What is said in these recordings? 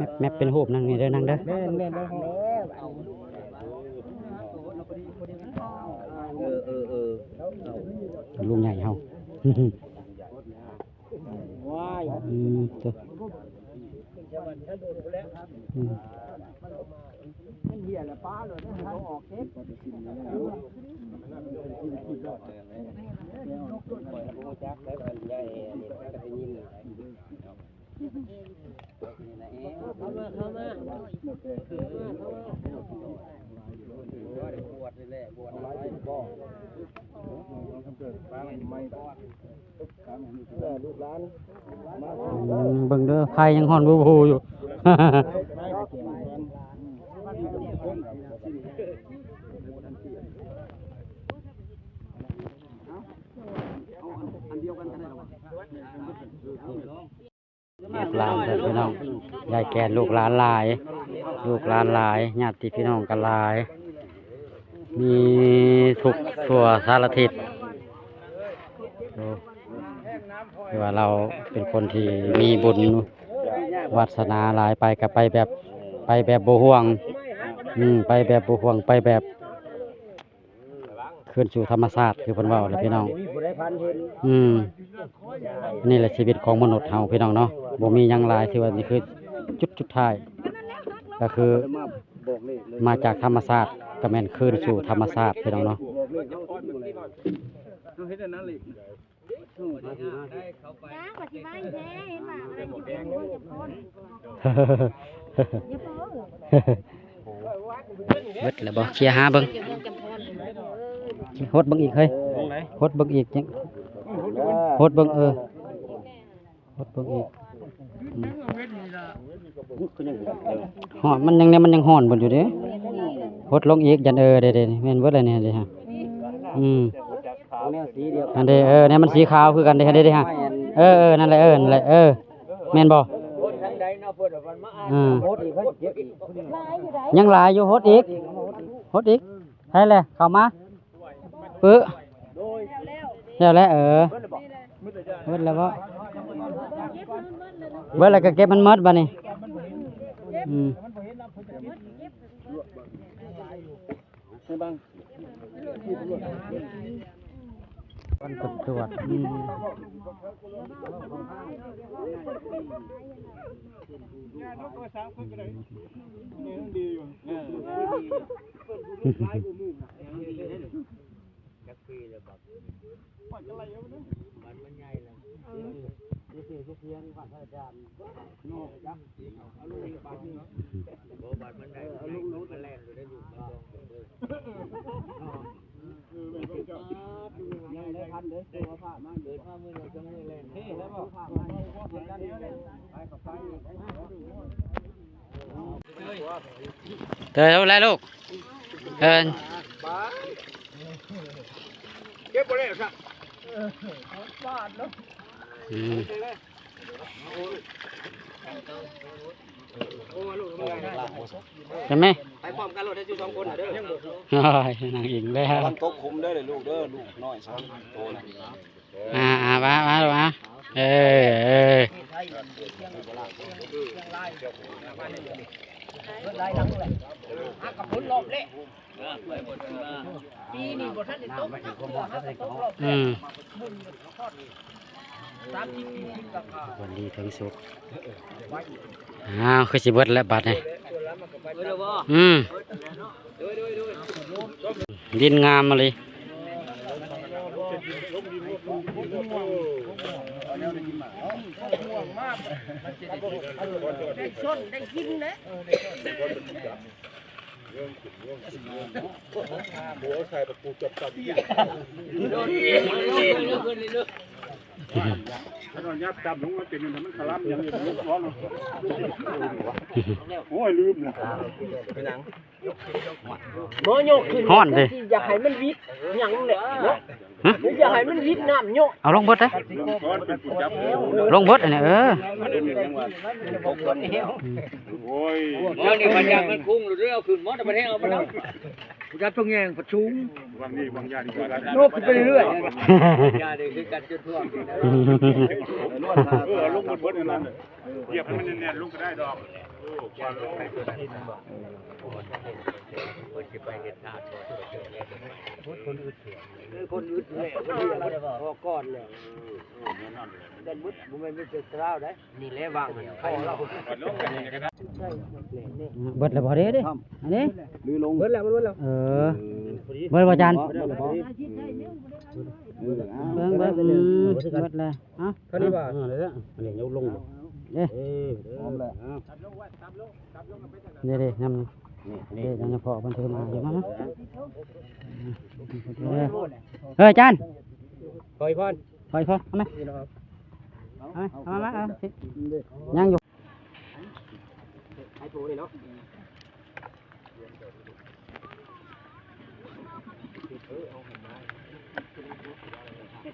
ແມັບ ແມັບເປັນຮູບນັ້ນນີ້ເດີ ນາງເດີ. ແມ່ນ ແມ່ນ ເອີ ເອີ ເອີ ລຸງໃຫຍ່ເຮົາ. ວ້າຍ ອືມ ໂຕ ອືມ ມັນເຫຍແລ້ວ ປາໂລດ ເອົາອອກເກັບ. ເຂົ້າມາ ເຂົ້າມາ ເຂົ້າມາ ເຂົ້າມາ. ອືມ ເບິ່ງເດີ ໄຟຍັງຮ້ອນວຸ່ວໆຢູ່. ເອົາອັນດຽວກັນກໍໄດ້ດອກ. ລູກຫຼານເພິ່ນພີ່ນ້ອງ ຍາຍແກ່ນ ລູກຫຼານຫຼາຍ ລູກຫຼານຫຼາຍ ຍາດຕິພີ່ນ້ອງກໍຫຼາຍ ມີທຸກທົ່ວສາລະທິດ. ໂອ້ ຄືວ່າລາວເປັນຄົນທີ່ມີບຸນວາດສະໜາຫຼາຍ ໄປກໍໄປແບບ ໄປແບບບໍ່ຫ່ວງ ອືມ ໄປແບບບໍ່ຫ່ວງ ໄປແບບ ຄືນສູ່ທຳມະຊາດ ຄືເພິ່ນເວົ້າແຫຼະພີ່ນ້ອງ. ອືມ ນີ້ແຫຼະຊີວິດຂອງມະນຸດເຮົາພີ່ນ້ອງເນາະ ບໍ່ມີຫຍັງຫຼາຍ ຖືວ່ານີ້ຄືຈຸດສຸດທ້າຍ ກໍຄືມາຈາກທຳມະຊາດ ກໍແມ່ນຄືນສູ່ທຳມະຊາດພີ່ນ້ອງເນາະ. ເບິດແລ້ວບໍ່? ເຄຍຫາເບິ່ງ ຫົດເບິ່ງອີກເຮີ້ຍ ຫົດເບິ່ງອີກ ຫົດເບິ່ງ ເອີ ຫົດເບິ່ງອີກ. ອືມ ຮ້ອນ ມັນຍັງ ມັນຍັງຮ້ອນເບິດຢູ່ເດ້. ຫົດລົງອີກ ຢ້ານ ເອີ ເດ້ໆ ແມ່ນເບິດແລ້ວນີ້ເດ້. ອືມ ອັນເດ້ ເອີ ແນວມັນສີຂາວຄືກັນເດ້ ເດ້ ເດ້. ເອີ ເອີ ນັ້ນແຫຼະ ເອີ ນັ້ນແຫຼະ ເອີ ແມ່ນບໍ່? ອືມ ຍັງຫຼາຍຢູ່ ຫົດອີກ ຫົດອີກ. ໃຜແຫຼະ ເຂົ້າມາ ປຶ ແລ້ວແຫຼະ. ເອີ ເບິດແລ້ວບໍ່? ເບິດແລ້ວກໍເກັບມັນໝົດບາດນີ້. ອືມ ເພິ່ນຕຳຫຼວດ ອືມ ຈັກປີແລ້ວບັດ ມັນ ມັນໃຫຍ່ແລ້ວ ເອີ ຢູ່ທີ່ ຢູ່ທີ່ໂຮງຮຽນບ້ານພະອາຈານ ບໍ່ ບັດມັນໄດ້ ເອີ ເອົາລົງລົດ ມັນແລ່ນຢູ່ໃນລູກມັນສອງຄົນເດີ. ເອີ ແມ່ນເຈົ້າ ຍັງໄດ້ພັນເດີ ຕົວພາມາ ເກີດມາມື້ນີ້ຈັ່ງມື້ແລ່ນ ເອີ ແລ້ວບໍ່ ພາມາ ໄປກັບໄປ ເຕີບແລ້ວລູກ ເອີ ເກັບບໍ່ແລ້ວຊະ ອືມ ເຫັນໄໝ? ໄປພ້ອມກັນໂລດເດີ ຢູ່ສອງຄົນນະເດີ. ໂອ້ຍ ນາງອິງແລ້ວ ລະວັງຕົກຂຸມເດີລູກເດີ ລູກນ້ອຍສອງໂຕນະ. ອ່າ ອ່າ ມາ ມາ ມາ ເອີ ເອີ ອືມ ຄົນດີເຖິງສຸກ. ອ້າວ ຄືຊິເບິດແລ້ວບັດນີ້. ອືມ ດິນງາມອີ່ຫຼີ. ໄດ້ຊົນໄດ້ກິນເດ້. ໂອ້ຍ ລືມແລ້ວ ເປັນຫຍັງ? ບໍ່ ຍົກຂຶ້ນ ຮ້ອນເດ້ ຢ່າໃຫ້ມັນວິດຫຍັງແຫຼະເນາະ. ຮະ? ຢ່າໃຫ້ມັນວິດນ້ຳເຍາະ ເອົາລົງເບິດເດ້. ລົງເບິດອັນນີ້ ເອີ ໂອ້ຍ ເຈົ້ານີ້ບັນຍັງມັນຄຸ້ງຢູ່ເດີ ເອົາຂຶ້ນໝົດ ບັດແຮງເອົາມານຳ ຜູ້ຈັດພວກແຍງປະຊຸມ ວາງນີ້ວາງຢານີ້ ໂຍກຂຶ້ນໄປເລື້ອຍໆ ຢານີ້ຄືກັນຈົນຖ້ວມ ເອີ ລົງເບິດໆ ນັ້ນ ຢຽບໃຫ້ມັນແໜ້ນໆ ລົງກໍໄດ້ດອກ. เออ คนอึดแหละ คนเดียว พอก่อนแล้ว เออ แน่นอนเลย ดันมุด บ่แม่นมีแต่คราวใด นี่แหละวางมัน พอแล้ว เบิดแล้วบ่เด้ เด้ อันนี้ หรือลง เบิดแล้ว เบิดแล้ว เออ เบิดแล้วบ่อาจารย์ เบิดแล้วบ่ เออ เบิ่ง เบิ่ง อืม เบิดแล้ว ฮะ เท่านี้ว่า เออ อันนี้ยกลง เด้ เออ พร้อมแล้ว นี่เด้ นำ นี่ นี่ เด้ นำพอเพิ่นถือมาอยู่มา มา เฮ้ย อาจารย์ ขออีกพร ขออีกพร เอาไหม เอาไหม เอามา มา เอา ยังอยู่ ให้ปูนี่เนาะ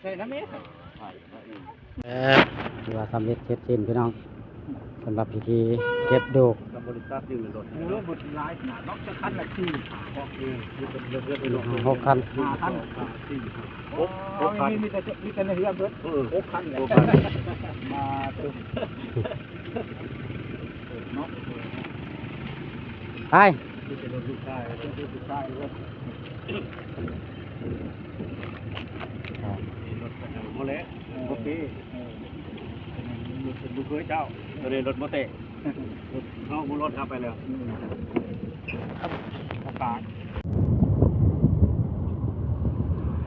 ใส่น้ำเมส เอ่อ ถือว่าสำเร็จเสร็จสิ้นพี่น้อง สำหรับพิธีเก็บดูก กับบริษัทอยู่ในรถ โอ้ บทหลายขนาดเนาะ จะคันละสี่ หา หกคัน ห้าคัน สี่ หก หกคัน มี มีแต่ มีแต่ในเฮือนเบิด เออ หกคันแหละ หกคัน มาเติม เนาะ ไป บ่แล บ่เป เออ รถลูกเขยเจ้า ตัวนี้รถบ่เตะ รถ เอารถขับไปแล้ว อืม โอกาส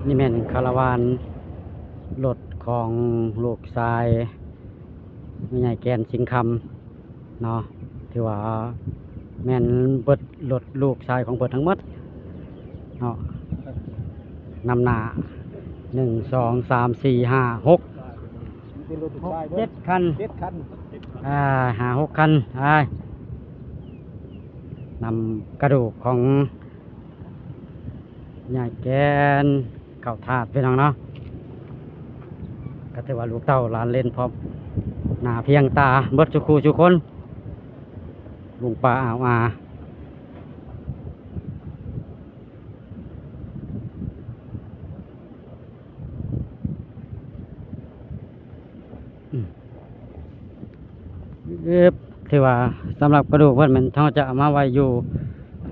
นี่แม่นคาราวานรถของลูกชายแม่ใหญ่แก่น สิงห์คำ เนาะ ถือว่าแม่นเบิดรถลูกชายของเพิ่นทั้งหมดเนาะ นำหน้า หนึ่ง สอง สาม สี่ ห้า หก เจ็ดคัน เจ็ดคัน อ่า ห้า หกคัน ไป นำกระดูกของ ยายแก่น เข้าธาตุพี่น้องเนาะ ก็ถือว่าลูกเต้าหลานเหลนพร้อมหน้าเพียงตาเบิดซุคู่ซุคน ลุงป้าอาวอา อืม เอิบ ถือว่าสำหรับกระดูกเพิ่นแม่นเฮาจะเอามาไว้อยู่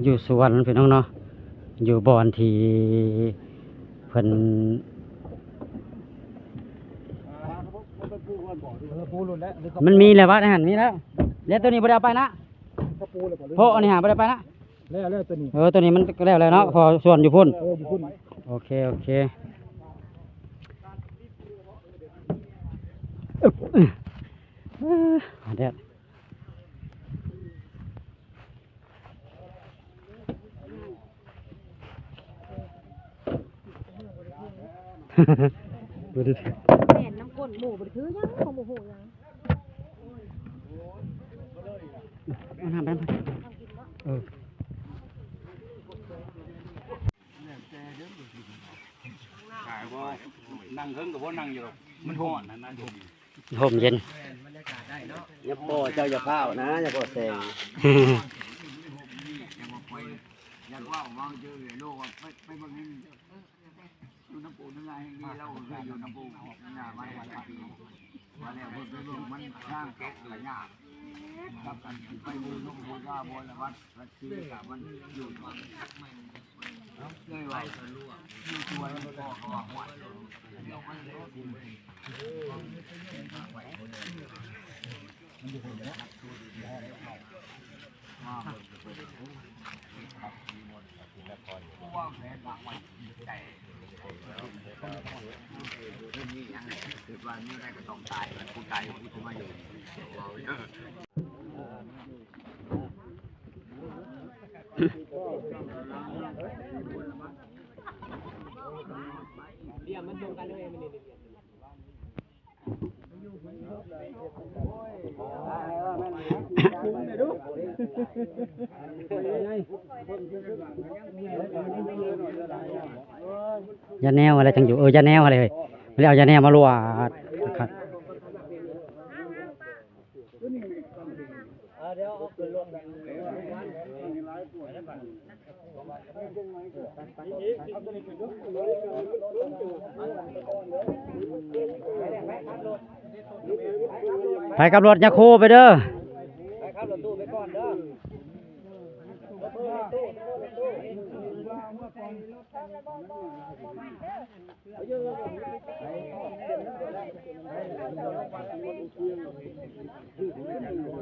อยู่สวนพี่น้องเนาะ อยู่บ่อนที่เพิ่น มันมีแล้ววะ ในหั่นมีแล้ว แล้วตัวนี้บ่ได้เอาไปนะ เพราะอันนี้หาบ่ได้ไปนะ แล้ว แล้วตัวนี้ เออ ตัวนี้มันแล้วแล้วเนาะ พอส่วนอยู่พุ้น เออ อยู่พุ้น โอเค โอเค อึ๊บ เออ แดด แม่นน้ำก้นหมู่บ่ได้ถือหยัง บ่ฮู้หยัง เอาน้ำไป เออ นั่งเฮิงก็บ่นั่งอยู่ดอก มันฮ้อนนะ นั่งอยู่ ร่มเย็น อย่าพ่อเจ้าอย่าพร้าวนะ อย่าพ่อแสง อยากเว้า เว้าเจอเลย โลกว่าไป ไปเบิ่งนี่ อยู่น้ำปูน้ำยาแห่งนี้ เราเคยอยู่น้ำปูน้ำยามาหลายปี มาแล้วเพิ่นไปเบิ่งมันย่างตกหลายอย่าง กับอันไปบูชาบูชาบนวัด ยาแนวอะไรจังอยู่ เออ ยาแนวอะไรเฮ้ย ไม่ได้เอายาแนวมาลวด ครับ ไปกับรถยาโคไปเด้อ ไปขับรถตู้ไปก่อน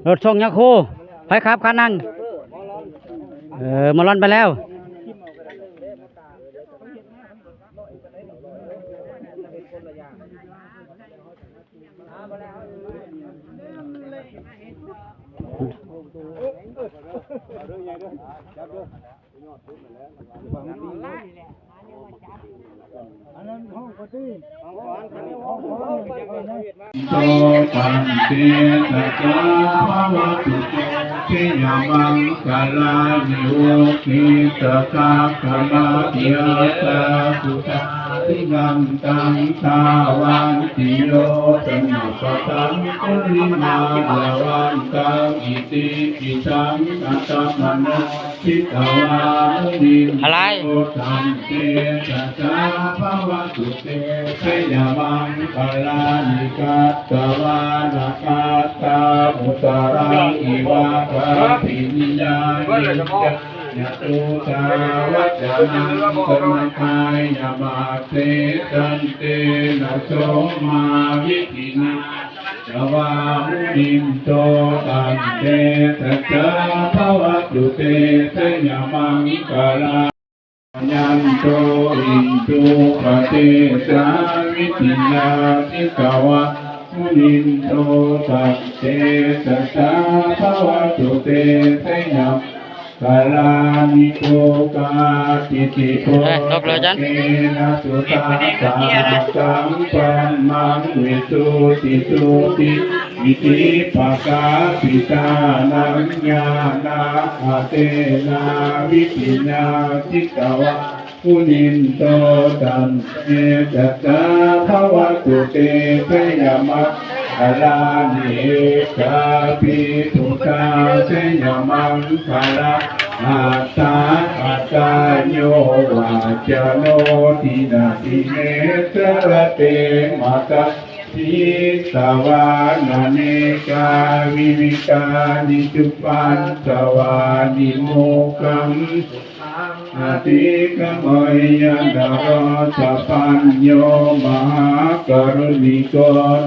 ລົດສົ່ງຍາຄູ ໃຜຂັບຄັນນັ້ນ? ເອີ ມາລອນໄປແລ້ວ. ໂຕ ຕັນເຕ ສະຈາ ພະວະຕຸ ເຕ ຊະຍະມັງຄະລານິ ໂອເຄ ສະສັກກະມາ ເດວະຕາ ປຸດທາ ທິວັນຕັງ ທາວັນຕິໂຍ ສະນັບປະທັງ ກຸລິມາລະວັນຕັງ ອິຕິປິສັງ ອາຕະມະໂນ ທິຕະວາ ມຸນິ ອະໄລ ໂຕ ຕັນເຕ ສະຈາ ພະວະຕຸ ເຕ ຊະຍະມັງຄະລານິ ຄັດຕະວານະ ຄັດຖາ ມຸດຕະຣາ ອິວະ ກາ ປິນຍາ ນິຈຈະ ຍະຕຸ ສາ ວັດຈະນັງ ສະມະກາຍະ ມັດເສ ສັນເຕນະ ໂສມາ ວິທິນາ ສະວາມຸນິນໂຕ ຕັນເຕ ສະຈາ ພະວະຕຸ ເຕ ຊະຍະມັງຄະລາ ຍັນໂຕ ອິນດູປະເທສາ ວິທິຍາ ສິກຂະວາ ມຸນິນໂຕ ຕັນເຕ ສະຈາ ພະວະຕຸ ເຕ ຊະຍະມັງຄະລານິ ໂພຄາ ປິຕິໂພຄະເກນະ ສຸທັດຖະ ສາລັດທັງ ບະມມັງ ວິສຸດທິ ຈຸຕິ ອິທິ ປະກາປິຕານັງ ຍານາ ອາເທນາ ວິທິຍາ ສິກຂະວາ ມຸນິນໂຕ ຕັນເຕ ສະຈາ ພະວະຕຸ ເຕ ຊະຍະມັງຄະລານິ ເອກາປິໂສກາ ຊະຍະມັງຄະລາ ອັດຖາ ປັດຊາໂຍ ວາຈາໂນ ທິນາທິເມ ສະລະເຕ ມະຕາ ພິສະວານາເນກາ ວິວິທານິ ຈຸປັນສະວານິ ໂມກຳ ອະຕິກຳໄມຍະ ນະໂຣ ສະປັນໂຍ ມະຫາກາລຸນິໂກ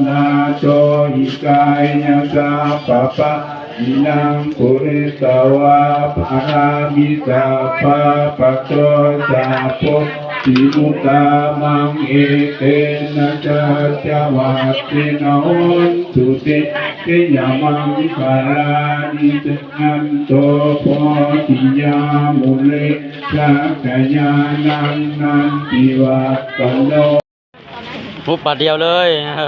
ນາໂຖ ຫິກາຍະ ສັບພະປານີ ນາງ ປຸຣິສະວາ ປາຣາມິ ສັບພະ ປະໂຕ ສັບໂພ ຕິມຸດຕາມັງ ເອເຕນະ ສັດຈະວັດເທນະ ໂຫນຕຸ ເຕ ຊະຍະມັງຄະລານິ ຈະ ຍັນໂຕ ໂພທິຍາ ມຸເລ ສັກກະຍານັງ ນັນຕິວັດຕະໂນ ປຸບບາດດຽວເລີຍ ເອີ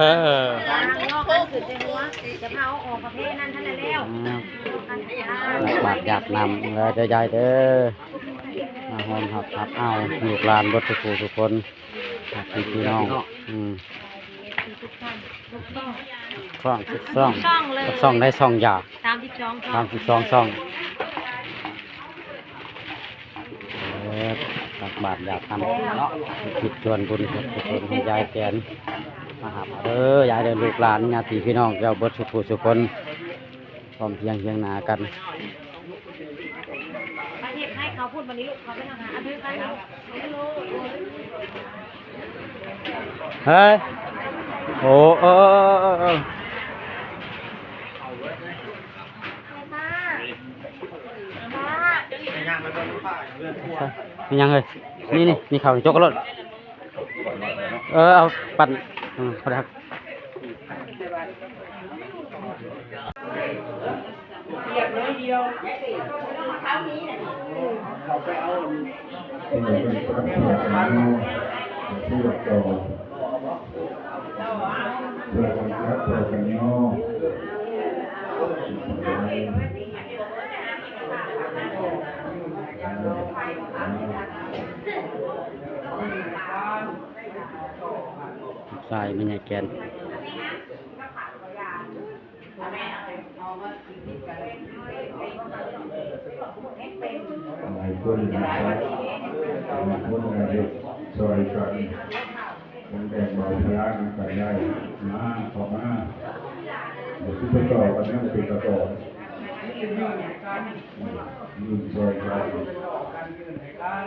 ຈະເອົາອອກປະເພດນັ້ນທັນແລ້ວ ອືມ ຕັກບາດຢາກນ້ຳເດີ ຍາຍເດີ ມາຮ່ວມຮັບ ຮັບເອົາລູກຫຼານເບິດທຸກຜູ້ທຸກຄົນ ພີ່ນ້ອງ ອືມ ຊ່ອງ ຊ່ອງ ຊ່ອງເລີຍ ຊ່ອງໃດ ຊ່ອງຢາ ສາມສິບສອງ ສາມສິບສອງຊ່ອງ ເອີ ຕັກບາດຢາກທຳເນາະ ຄິດຊວນບຸນ ຄວນໃຫ້ຍາຍແກນ ມາຮັບເດີ ຍາຍເດີ ລູກຫຼານ ຍາດຕິພີ່ນ້ອງເຈົ້າເບິດສຸຜູ້ສຸຄົນ ພ້ອມພຽງຄຽງໜ້າກັນ ປະເທດໄທເຂົາພຸ້ນ ບັດນີ້ລູກເຂົາໄປທາງຫາ ອັນເດີກັນ ເຮີ້ຍ ໂອ້ ເອີ ເອີ ເອີ ເອີ ເປັນຫຍັງເອີຍ? ນີ້ ນີ້ ນີ້ເຂົ້າຈົກໂລດ. ເອີ ເອົາປັ່ນ ອືມ ພໍດີຄັບ. ເປັນຫຍັງເພິ່ນບໍ່ໄດ້ເປີດເນາະ ເພິ່ນເປີດຕໍ່ ເພື່ອກັນຄັບ ເພື່ອກັນຍໍ ສາຍແມ່ໃຫຍ່ແກ່ນ. ຫຼາຍຄົນນະຄັບ ຫຼາຍຄົນນະເຮັດຊ່ອຍກັນ ຄົນແບ່ງເບົາພາລະນຳກັນໄດ້ ມາ ເຂົ້າມາ ບໍ່ຄືໄປຕໍ່ກັນນະ ເປັນກະຕໍ່ ອືມ ຢືນຊ່ອຍກັນ.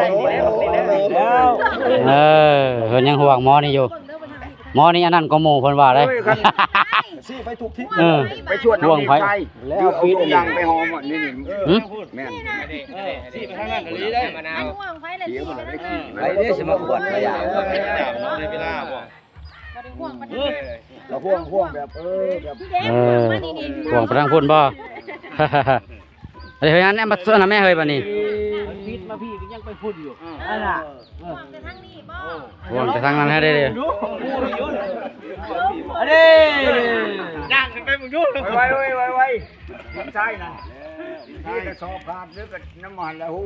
ເອີ ເພິ່ນຍັງຫ່ວງໝໍນີ້ຢູ່ ໝໍນີ້ອັນນັ້ນກວ່າໝູ່ເພິ່ນວ່າເດ້ ໂອ້ຍ ຄັນ ຊີ້ໄປທຸກທິດ ເອີ ໄປຊວນເອົາ ຫ່ວງໃຜ ແລ້ວປີນີ້ ໄປຫອມອັນນີ້ນີ້ ຫື? ແມ່ນ ຊີ້ໄປທາງນັ້ນອີ່ຫຼີເດ້ ໄປເດ້ ຊິມາຂວດມາຢາມ ລະຫ່ວງ ຫ່ວງແບບ ເອີ ແບບ ເອີ ຫ່ວງໄປທາງພຸ້ນບໍ່? ເອີຍ ເຮີ້ຍ ອັນນັ້ນມາຊວນນະແມ່ເຮີ້ຍ ບາດນີ້ ມັນປິດມາພີ້ ຍັງໄປພຸ້ນຢູ່ ອັນນ່າ ຫ່ວງແຕ່ທາງນີ້ບໍ່? ຫ່ວງແຕ່ທາງນັ້ນໃຫ້ໄດ້ເດ້ ອັນນີ້ ຍ່າງຂຶ້ນໄປເບິ່ງດູ ໄວໆ ໄວໆ ໃຊ່ນະ ນີ້ກະສອບຂາດ ຫຼືກະນ້ຳມັນລະ ໂອ້